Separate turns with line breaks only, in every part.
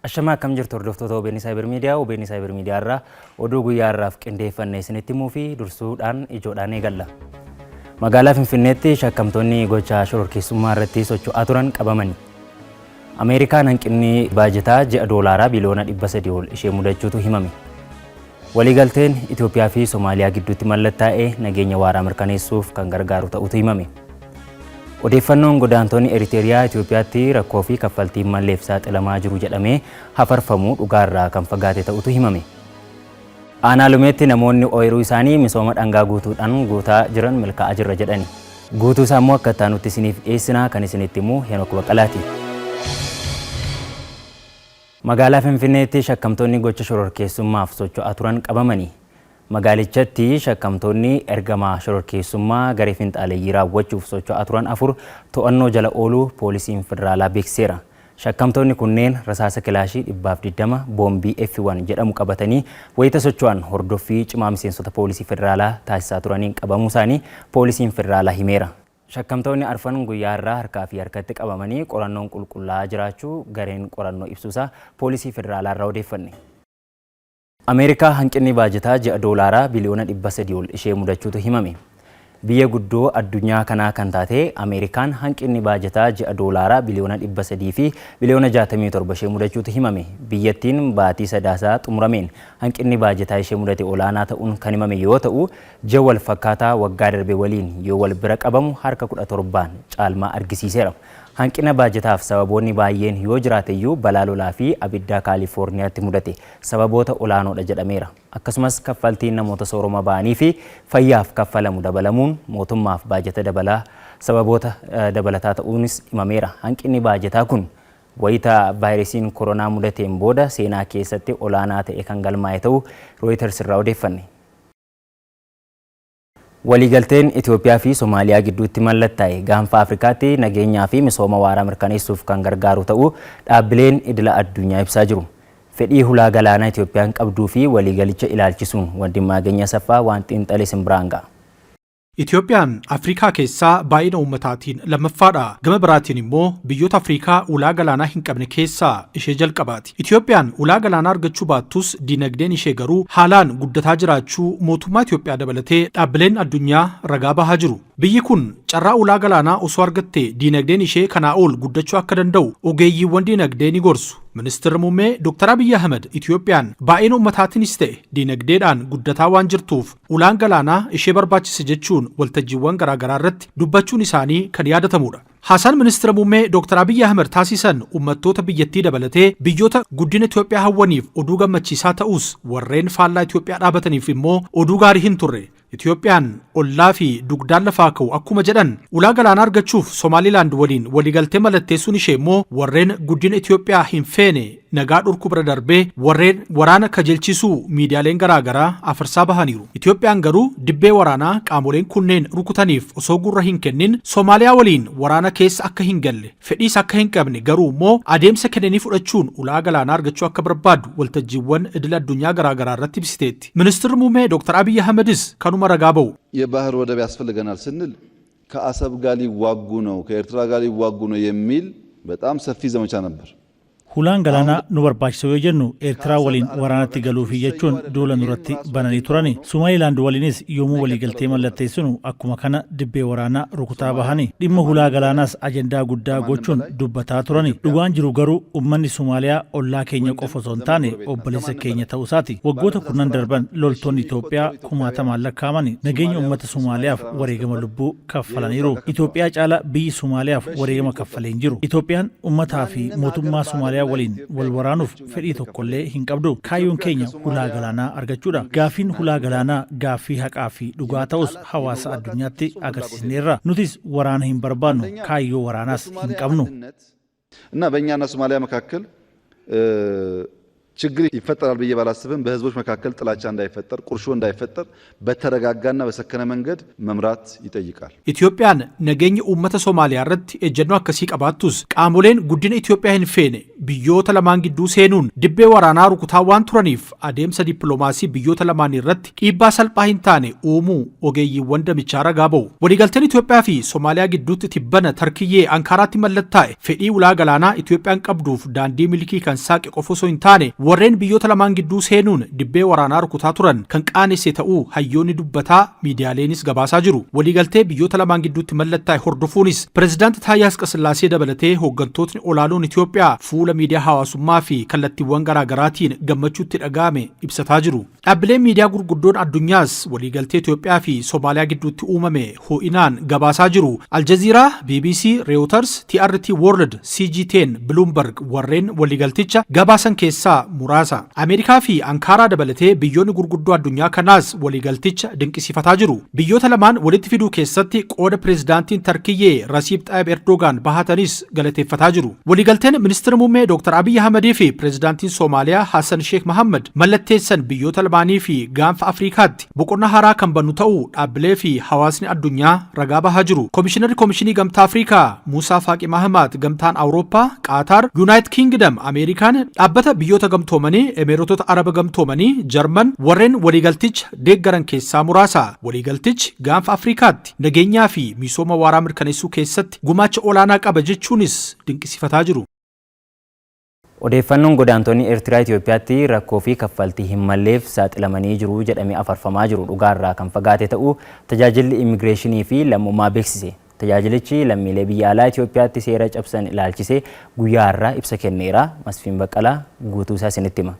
Ashamaa, akkam jirtu hordoftoota OBN Cyber Media? OBN Cyber Media irraa oduu guyyaa har'aaf qindeeffanne isinitti himuu fi dursuudhaan ijoodhaan eegalla. Magaalaa Finfinneetti shakkamtoonni gocha shororkeessummaa irratti socho'aa turan qabamani. Ameerikaan hanqinni baajetaa ji'a doolaaraa biliyoona 300 ol ishee mudachuutu himame. Waliigalteen Itoophiyaa fi Somaaliyaa gidduutti mallattaa'e nageenya waaraa mirkaneessuuf kan gargaaru ta'utu himame. Odeeffannoon godaantonni Eriteeriyaa Itoophiyaatti rakkoo fi kaffaltii malleef saaxilamaa jiru jedhamee hafarfamu dhugaarraa kan fagaate ta'utu himame. Aanaa Lumeetti namoonni ooyiruu isaanii misooma dhangaa guutuudhaan guutaa jiran milkaa'aa jirra jedhani. Guutuu isaa immoo akka itti aanutti isiniif dhiyeessina. Kan isinitti himu Heenok Baqqalaati. Magaalaa Finfinneetti shakkamtoonni gocha shororkeessummaaf socho'aa turan qabamani. Magaalichatti shakkamtoonni ergama shororkeessummaa garee finxaaleyyii raawwachuuf socho'aa turan 4 to'annoo jala ooluu Poolisiin Federaalaa beeksiseera. Shakkamtoonni kunneen rasaasa kilaashii 120, boombii F1 jedhamu qabatanii wayita socho'an hordoffii cimaa miseensota Poolisii Federaalaa taasisaa turaniin qabamuusaanii Poolisiin Federaalaa himeera. Shakkamtoonni arfan guyyaa har'aa harkaa fi harkatti qabamanii qorannoon qulqullaa'aa jiraachuu gareen qorannoo ibsuusaa Poolisii Federaalaarraa odeeffanne. Ameerikaa hanqinni baajataa ji'a doolaaraa biliyoona 300 ol ishee mudachuutu himame. Biyya guddoo addunyaa kanaa kan taate Ameerikaan hanqinni baajataa ji'a doolaaraa biliyoona 300 fi biliyoona 67 ishee mudachuutu himame. Biyyattiin baatii Sadaasaa xumurameen hanqinni baajataa ishee mudate olaanaa ta'uun kan himame yoo ta'u, ji'a wal fakkaataa waggaa darbe waliin yoo wal bira qabamu harka 17n caalmaa argisiiseera. Hanqina baajataaf sababoonni baay'een yoo jiraateyyuu balaa lolaa fi abiddaa Kaalifoorniyaatti mudate sababoota olaanoodha jedhameera. Akkasumas kaffaltiin namoota sooroma ba'anii fi fayyaaf kaffalamu dabalamuun mootummaaf baajata dabalaa sababoota dabalataa ta'uunis himameera. Hanqinni baajataa kun wayita vaayirasiin koronaa mudateen booda seenaa keessatti olaanaa ta'e kan galmaa'e ta'uu Rooyiters irraa odeeffanne. Waliigalteen Itoophiyaa fi Somaaliyaa gidduutti mallattaa'e gaanfa Afrikaatti nageenyaa fi misooma waaraa mirkaneessuuf kan gargaaru ta'uu dhaabbileen idila addunyaa ibsaa jiru. Fedhii hulaa galaanaa Itoophiyaan qabduu fi waliigalicha ilaalchisuun Wandimmaageny Asaffaa waan xiinxale isin biraan ga'a.
Itoophiyaan Afrikaa keessaa baay'ina uummataatiin lammaffaadha. Gama biraatiin immoo biyyoota Afrikaa ulaa galaanaa hin qabne keessaa ishee jalqabaati. Itoophiyaan ulaa galaanaa argachuu baattus diinagdeen ishee garuu haalaan guddataa jiraachuu mootummaa Itoophiyaa dabalatee dhaabbileen addunyaa ragaa bahaa jiru. Biyyi kun carraa ulaa galaanaa osoo argattee diinagdeen ishee kanaa ol guddachuu akka danda'u ogeeyyiiwwan diinagdee ni gorsu. Ministirri Muummee Dr. Abiyyi Ahmad Itoophiyaan baay'ina uummataatiinis ta'e diinagdeedhaan guddataa waan jirtuuf ulaan galaanaa ishee barbaachisa jechuun waltajjiiwwan garaagaraa irratti dubbachuun isaanii kan yaadatamudha. Haasaan Ministira Muummee Dr. Abiyyi Ahmad taasisan uummattoota biyyattii dabalatee biyyoota guddina Itoophiyaa hawwaniif oduu gammachiisaa ta'us warreen faallaa Itoophiyaa dhaabataniif immoo oduu gaarii hin turre. Itoophiyaan ollaa fi dugdaan lafaa ka'u akkuma jedhan ulaa galaanaa argachuuf Somaalilaand waliin waliigaltee mallatteessuun ishee immoo warreen guddina Itoophiyaa hin feene nagaa dhorkuu bira darbee warreen waraana kajeelchisuu miidiyaaleen garaagaraa afarsaa bahaniiru. Itoophiyaan garuu dibbee waraanaa qaamoleen kunneen rukutaniif osoo gurra hin kennin Somaaliyaa waliin waraana keessa akka hin galle fedhiis akka hin qabne garuu immoo adeemsa kennanii fudhachuun ulaa galaanaa argachuu akka barbaaddu waltajjiiwwan idil addunyaa garaagaraa irratti ibsiteetti. Ministirri Muummee Dr. Abiyyi Ahmedis kanuma ragaa ba'u.
የባህር ወደብ ያስፈልገናል ስንል ከአሰብ ጋር ሊዋጉ ነው፣ ከኤርትራ ጋር ሊዋጉ ነው የሚል በጣም ሰፊ ዘመቻ ነበር።
Hulaan galaanaa nu barbaachisa yoo jennu Eertiraa waliin waraanatti galuufi jechuun duula nurratti bananii turani. Somaalilaand waliinis yoomuu waliigaltee mallatteessinu akkuma kana dibbee waraanaa rukutaa bahani. Dhimma hulaa galaanaas ajandaa guddaa gochuun dubbataa turani. Dhugaan jiru garuu uummanni Somaaliyaa ollaa keenya qofa osoo hin taane obboleessa keenya ta'uu isaati. Waggoota kurnan darban loltoonni Itoophiyaa kumaatamaan lakkaa'amani nageenya uummata Somaaliyaaf wareegama lubbuu kaffalaniiru. Itoophiyaa caala biyyi Somaaliyaaf wareegama kaffalee hin jiru. Itoophiyaan uummataa fi mootummaa Somaaliyaa waliin wal waraanuuf fedhii tokkollee hin qabdu. Kaayyoon keenya hulaa galaanaa argachuudha. Gaaffiin hulaa galaanaa gaaffii haqaa fi dhugaa ta'us hawaasa addunyaatti agarsiisneerra. Nutis waraana hin barbaannu, kaayyoo waraanaas hin qabnu.
እና በእኛና ሶማሊያ መካከል ችግር ይፈጠራል ብዬ ባላስብም በህዝቦች መካከል ጥላቻ እንዳይፈጠር፣ ቁርሾ እንዳይፈጠር በተረጋጋና በሰከነ መንገድ መምራት ይጠይቃል።
Itoophiyaan nageenya uummata Somaaliyaa irratti ejjennoo akkasii qabaattus, qaamoleen guddina Itoophiyaa hin feene biyyoota lamaan gidduu seenuun dibbee waraanaa rukutaa waan turaniif, adeemsa dippiloomaasii biyyoota lamaan irratti dhiibbaa salphaa hin taane uumuu ogeeyyiiwwan damichaa ragaa ba'u. Waliigalteen Itoophiyaa fi Somaaliyaa gidduutti tibbana Tarkiyyee Ankaaraatti mallattaa'e fedhii ulaa galaanaa Itoophiyaan qabduuf daandii milkii kan saaqe qofa osoo hin taane, warreen biyyoota lamaan gidduu seenuun dibbee waraanaa rukutaa turan kan qaanesse ta'uu hayyoonni dubbataa, miidiyaaleenis gabaasaa jiru. Waliigaltee biyyoota lamaan gidduutti mallattaa'e hordofuunis Pireezidaanti Taayyaa Asqasillaasee dabalatee hooggantootni olaanoon Itoophiyaa fuula miidiyaa hawaasummaa fi kallattiiwwan garaagaraatiin gammachuutti dhaga'ame ibsataa jiru. Dhaabbileen miidiyaa gurguddoon addunyaas waliigaltee Itoophiyaa fi Somaaliyaa gidduutti uumame ho'inaan gabaasaa jiru. Aljaziiraa, BBC, Reuters, TRT World, CGTN, Bloomberg warreen waliigalticha gabaasan keessaa muraasa. Ameerikaa fi Ankaaraa dabalatee biyyoonni gurguddoo addunyaa kanaas waliigalticha dinqisiifataa jiru. Biyyoota lamaan walitti fiduu keessatti qooda pireezidaantiin Tarkiyyee Rasiib Xaayib Erdogaan bahatanis galateeffataa jiru. Waliigalteen ministeera muummee Dr. Abiyyi Ahmadii fi pireezidaantiin Soomaaliyaa Hassan Sheekh Mohammed mallatteessan biyyoota lamaanii fi gaanfa Afrikaatti boqonnaa haaraa kan banu ta'uu dhaabbilee fi hawaasni addunyaa ragaa bahaa jiru. Komishinarri Komishinii Gamtaa Afrikaa Muusaa Faaqi Mahamat, Gamtaan Awurooppaa, Qaataar, Yuunaayitid Kingdom, Ameerikaan, dhaabbata biyyoota gamtoomanii, Emeerotota Araba gamtoomanii, Jarman warreen waliigalticha deeggaran keessaa muraasa. Waliigaltichi gaanfa Afrikaatti nageenyaa fi misooma waaraa mirkaneessuu keessatti gumaacha olaanaa qaba jechuunis dinqisiifataa jiru.
Odeeffannoon godaantonni Eertiraa Itoophiyaatti rakkoo fi kaffaltii hin malleef saaxilamanii jiru jedhamee afarfamaa jiru dhugaarraa kan fagaate ta'uu tajaajilli immigireeshinii fi lammummaa beeksise. Tajaajilichi lammiilee biyya alaa Itoophiyaatti seera cabsan ilaalchisee guyyaa har'aa ibsa kenneera. Masfiin Baqqalaa guutuu isaa isinitti hima.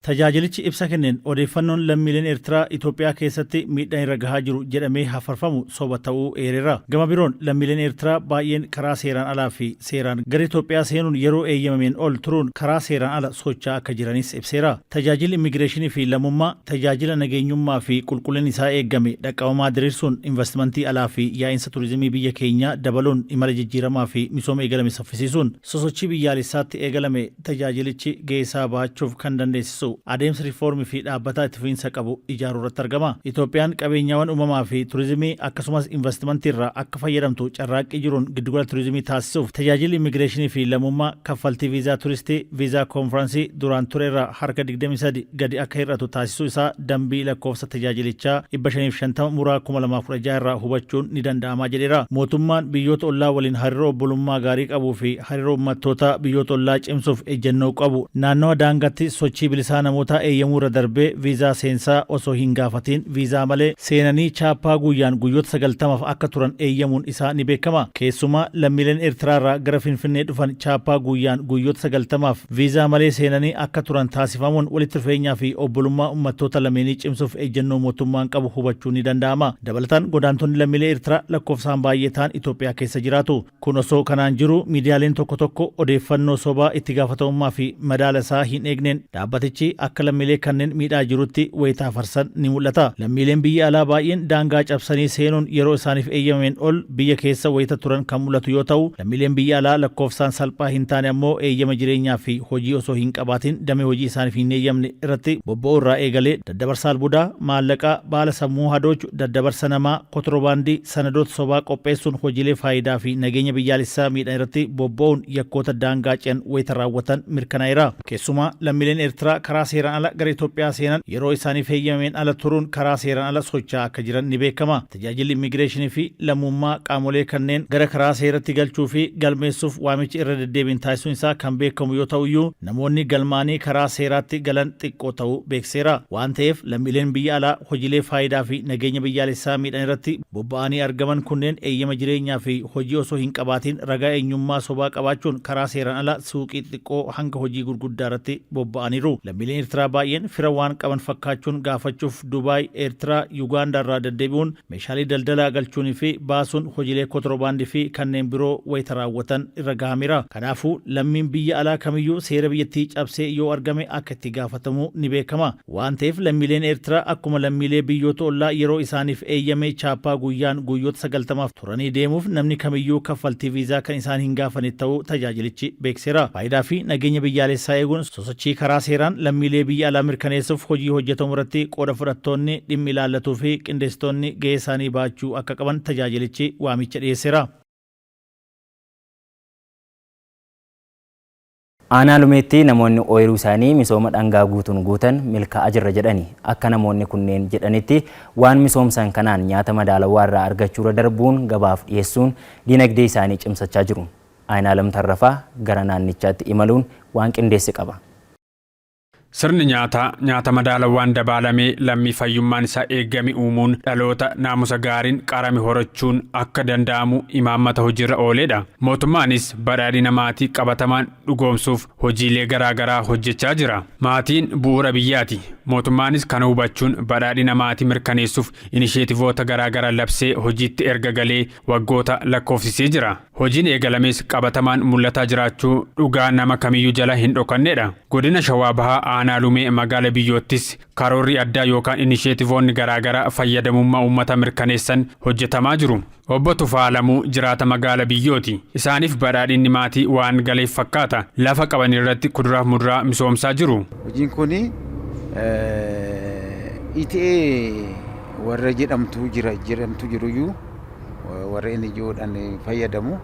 Tajaajilichi ibsa kenneen, odeeffannoon lammiileen Eertiraa Itoophiyaa keessatti miidhaan irra gahaa jiru jedhamee hafarfamu soba ta'uu eereera. Gama biroon, lammiileen Eertiraa baay'een karaa seeraan alaa fi seeraan gara Itoophiyaa seenuun yeroo eeyyamameen ol turuun karaa seeraan ala socho'aa akka jiranis ibseera. Tajaajilli immigireeshinii fi lammummaa tajaajila nageenyummaa fi qulqullinni isaa eegame dhaqqabamaa diriirsuun, investimentii alaa fi yaa'insa turizimii biyya keenyaa dabaluun, imala jijjiiramaa fi misooma eegalame saffisiisuun sosochii biyyaalessaatti eegalame tajaajilichi gahee bahachuuf kan dandeessisu adeemsa riifoormii fi dhaabbataa itti fufiinsa qabu ijaaruu irratti argama. Itoophiyaan qabeenyaawwan uumamaa fi turizimii akkasumas investimentii irraa akka fayyadamtu carraaqqii jiruun giddugala turizimii taasisuuf tajaajilli immigireeshinii fi lammummaa kaffaltii viizaa turistii, viizaa koonfiraansii duraan ture irraa harka 23 gadi akka hir'atu taasisuu isaa dambii lakkoofsa tajaajilichaa 550 muraa 2016 irraa hubachuun ni danda'ama jedheera. Mootummaan biyyoota ollaa waliin hariiroo obbolummaa gaarii qabuu fi hariiroo uummattoota biyyoota ollaa cimsuuf ejjennoo qabu naannawa daangaatti sochii bilisaa namoota eeyyamuu irra darbee viizaa seensaa osoo hin gaafatiin viizaa malee seenanii chaappaa guyyaan guyyoota 90f akka turan eeyyamuun isaa ni beekama. Keessumaa lammiileen Eertiraa irraa gara Finfinnee dhufan chaappaa guyyaan guyyoota 90f viizaa malee seenanii akka turan taasifamuun walitti dhufeenyaa fi obbolummaa uummattoota lameenii cimsuuf ejjennoo mootummaan qabu hubachuun ni danda'ama. Dabalataan, godaantonni lammiilee Eertiraa lakkoofsaan baay'ee ta'an Itoophiyaa keessa jiraatu. Kun osoo kanaan jiru, miidiyaaleen tokko tokko odeeffannoo sobaa itti gaafatamummaa fi madaala isaa hin eegneen dhaabbatichi akka lammiilee kanneen miidhaa jirutti wayitaa farsan ni mul'ata. Lammiileen biyya alaa baay'een daangaa cabsanii seenuun yeroo isaaniif eeyyamameen ol biyya keessa wayita turan kan mul'atu yoo ta'u, lammiileen biyya alaa lakkoofsaan salphaa hin taane ammoo eeyyama jireenyaa fi hojii osoo hin qabaatin damee hojii isaaniif hin eeyyamne irratti bobba'uu irraa eegalee daddabarsa albuudaa, maallaqaa, baala sammuu hadoochu, daddabarsa namaa, kontirobaandii, sanadoota sobaa qopheessuun hojiilee faayidaa fi nageenya biyyaalessaa miidhan irratti bobba'uun yakkoota daangaa ce'an wayita raawwatan mirkanaa'eera. Keessumaa lammiileen Eertiraa karaa seeraan ala gara Itoophiyaa seenan yeroo isaaniif eeyyamameen ala turuun karaa seeraan ala socho'aa akka jiran ni beekama. Tajaajilli immigireeshinii fi lammummaa qaamolee kanneen gara karaa seeratti galchuu fi galmeessuuf waamichi irra deddeebiin taasisuun isaa kan beekamu yoo ta'u iyyuu, namoonni galmaanii karaa seeraatti galan xiqqoo ta'uu beekseera. Waan ta'eef, lammiileen biyya alaa hojiilee faayidaa fi nageenya biyyaalessaa miidhan irratti bobba'anii argaman kunneen eeyyama jireenyaa fi hojii osoo hin qabaatin ragaa eenyummaa sobaa qabaachuun karaa seeraan ala suuqii xixiqqoo hanga hojii gurguddaa irratti bobba'aniiru. Lammiileen Lammiileen Eertiraa baay'een fira waan qaban fakkaachuun gaafachuuf Dubaay, Eertiraa, Yugaandaa irraa deddeebi'uun meeshaalee daldalaa galchuunii fi baasuun hojiilee kontiroobaandii fi kanneen biroo wayita raawwatan irra gahameera. Kanaafuu lammiin biyya alaa kamiyyuu seera biyyattii cabsee yoo argame akka itti gaafatamu ni beekama. Waan ta'eef lammiileen Eertiraa akkuma lammiilee biyyoota ollaa yeroo isaaniif eeyyame chaappaa guyyaan guyyoota 90f turanii deemuuf namni kamiyyuu kaffaltii viizaa kan isaan hin gaafanne ta'uu tajaajilichi beeksiseera. Faayidaa fi nageenya biyyaalessaa eeguun sosochii karaa seeraan lammiilee biyya alaa mirkaneessuuf hojii hojjetamu irratti qooda fudhattoonni dhimmi ilaallatuu fi qindeessitoonni gahee isaanii baachuu akka qaban tajaajilichi waamicha dhiyeesseera.
Aanaa Lumeetti namoonni ooyiruu isaanii misooma dhangaa guutuun guutan milkaa'aa jirra jedhani. Akka namoonni kunneen jedhanitti, waan misoomsan kanaan nyaata madaalawaa irraa argachuurra darbuun gabaaf dhiyeessuun diinagdee isaanii cimsachaa jiru. Ayinaalam Tarrafaa gara naannichaatti imaluun waan qindeesse qaba.
Sirni nyaataa nyaata madaalawaan dabaalamee lammii fayyummaan isaa eegame uumuun dhaloota naamusa gaariin qarame horachuun akka danda'amu imaammata hojiirra ooledha. Mootummaanis badhaadhina maatii qabatamaan dhugoomsuuf hojiilee garaagaraa hojjechaa jira. Maatiin bu'uura biyyaati. Mootummaanis kana hubachuun badhaadhina maatii mirkaneessuuf inisheetivoota garaagaraa labsee hojiitti erga galee waggoota lakkoofsisee jira. Hojiin eegalames qabatamaan mul'ataa jiraachuu dhugaa nama kamiyyuu jala hin dhokannedha. Godina Shawaa Bahaa, Aanaa Lumee, magaala Biyyoottis karoorri addaa yookaan inisheetivoonni garaagaraa fayyadamummaa uummata mirkaneessan hojjetamaa jiru. Obbo Tufaa Alamuu jiraata magaala Biyyooti. Isaaniif badhaadhinni maatii waan galeef fakkaata. Lafa qaban irratti kuduraaf muduraa misoomsaa jiru.
Hojiin kun ETA warra jedhamtu jira jedhamtu jiruyyuu, warra NGOdhaan fayyadamu,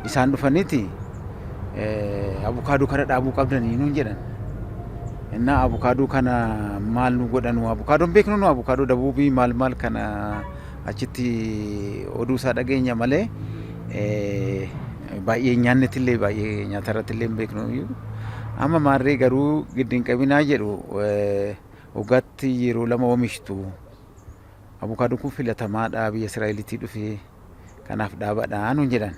isaan dhufaniiti abukaadoo kana dhaabuu qabdanii nuun jedhan. Innaa abukaadoo kana maal nu godhanu, abukaadoon beeknu, nu abukaadoo dabuubii maal maal kana achitti oduu isaa dhageenya malee baay'ee nyaannetti illee, baay'ee nyaata irratti illee hin beeknu. Amma maarree garuu giddi hin qabinaa jedhu, waggaatti yeroo lama oomishtu. Abukaadoon kun filatamaadha, biyya Israa'eliitii dhufee, kanaaf dhaabadha nuun jedhan.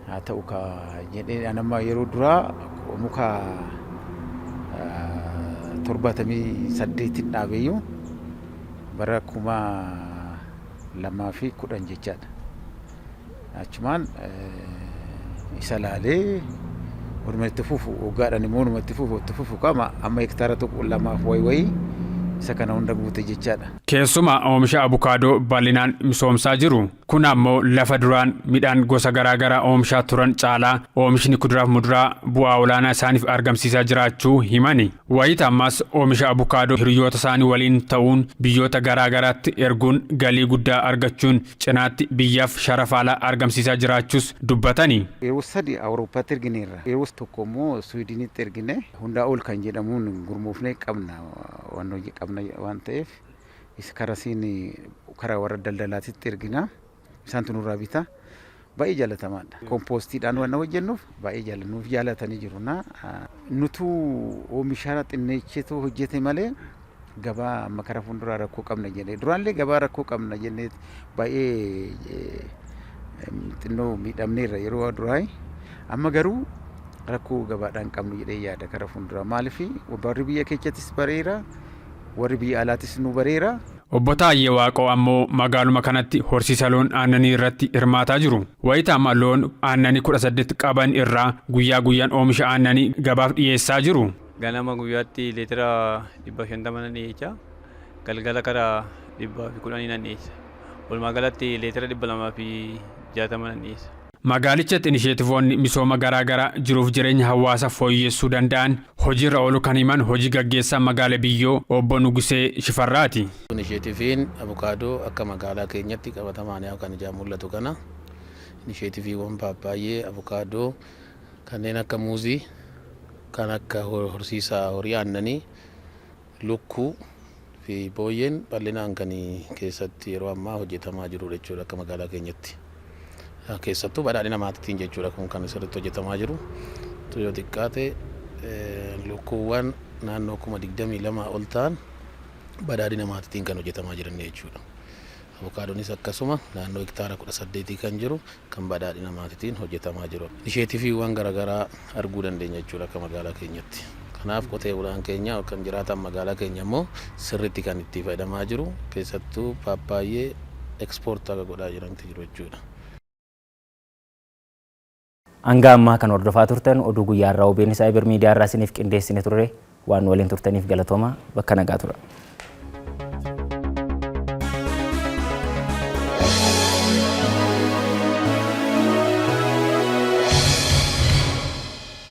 Haa ta'u ka jedhee, amma yeroo duraa muka 78n dhaabeeyyuu, bara 2010 jechaadha. Achumaan isa laalee walumaa itti fufu, waggaadhaan immoo walumaa itti fufu qama amma hektaara tokko lamaaf wayi wayii isa kana hunda guute jechaadha.
Keessumaa oomisha abukaadoo bal'inaan misoomsaa jiru. Kun ammoo lafa duraan midhaan gosa garaagaraa oomishaa turan caalaa oomishni kuduraaf muduraa bu'aa olaanaa isaaniif argamsiisaa jiraachuu himani. Wayita ammaas oomisha abukaadoo hiriyoota isaanii waliin ta'uun biyyoota garaagaraatti erguun galii guddaa argachuun cinaatti biyyaaf sharafa alaa argamsiisaa jiraachuus dubbatani.
Yeroo sadi Awurooppaatti ergineerra. Yeroo tokko immoo Suwiidinitti ergine. Hundaa ol kan jedhamuun gurmuufnee qabna, waan hojii qabna waan ta'eef karasiin karaa warra daldalaatitti ergina. Isaantu nurraa bita. Baay'ee jaalatamaadha. Kompostiidhaan waan hojjennuuf baay'ee nuuf jaalatanii jiru. Nutu oomisha xinneechetu hojjete malee gabaa amma karaa fuulduraa rakkoo qabna jennee, duraallee gabaa rakkoo qabna jennee baay'ee xinnoo miidhamneerra yeroo duraa. Amma garuu rakkoo gabaadhaan qabnu jedhee yaada karaa fuulduraa. Maaliif, warri biyya keessattis bareera, warri biyya alaatis nu bareera.
Obbo Taayyee Waaqoo ammoo magaaluma kanatti horsiisa loon aannanii irratti hirmaataa jiru. Wayita amma loon aannanii 18 qaban irraa guyyaa guyyaan oomisha aannanii gabaaf dhiyeessaa jiru.
Ganama guyyaatti liitira 150 nan dhiyeessa. Galgala karaa 110 nan dhiyeessa. Walumaa galatti liitira 260 nan dhiyeessa.
Magaalichatti inisheetivoonni misooma garaagaraa jiruuf jireenya hawaasa fooyyessuu danda'an hojiirra oolu kan himan hojii gaggeessaa magaala Biyyoo Obbo Nugusee Shifarraati.
Inisheetiviin abukaadoo akka magaalaa keenyatti qabatamaan kan ijaan mul'atu kana, inisheetiviiwwan paappaayyee, abukaadoo, kanneen akka muuzii, kan akka horsiisa horii aannanii, lukkuu fi booyyeen bal'inaan kan keessatti yeroo ammaa hojjetamaa jiru jechuudha akka magaalaa keenyatti. Keessattuu badhaadhina maatiitiin jechuudha kun kan sirriitti hojjetamaa jiru. Yoo xiqqaate lukkuuwwan naannoo 22,000 ol ta'an badhaadhina maatiitiin kan hojjetamaa jiran jechuudha. Abukaadonis akkasuma naannoo hektaara 18 kan jiru kan badhaadhina maatiitiin hojjetamaa jiru. Inisheetiviiwwan garaagaraa arguu dandeenya jechuudha akka magaalaa keenyatti. Kanaaf qotee bulaan keenya kan jiraatan magaalaa keenya immoo sirriitti kan itti fayyadamaa jiru, keessattuu paappaayyee export akka godhaa jirantu jiru jechuudha.
Hanga ammaa kan hordofaa turtan oduu guyyaa irraa OBN Cyber Media irraa isiniif qindeessine turre. Waan waliin turtaniif galatooma, bakka nagaa tura.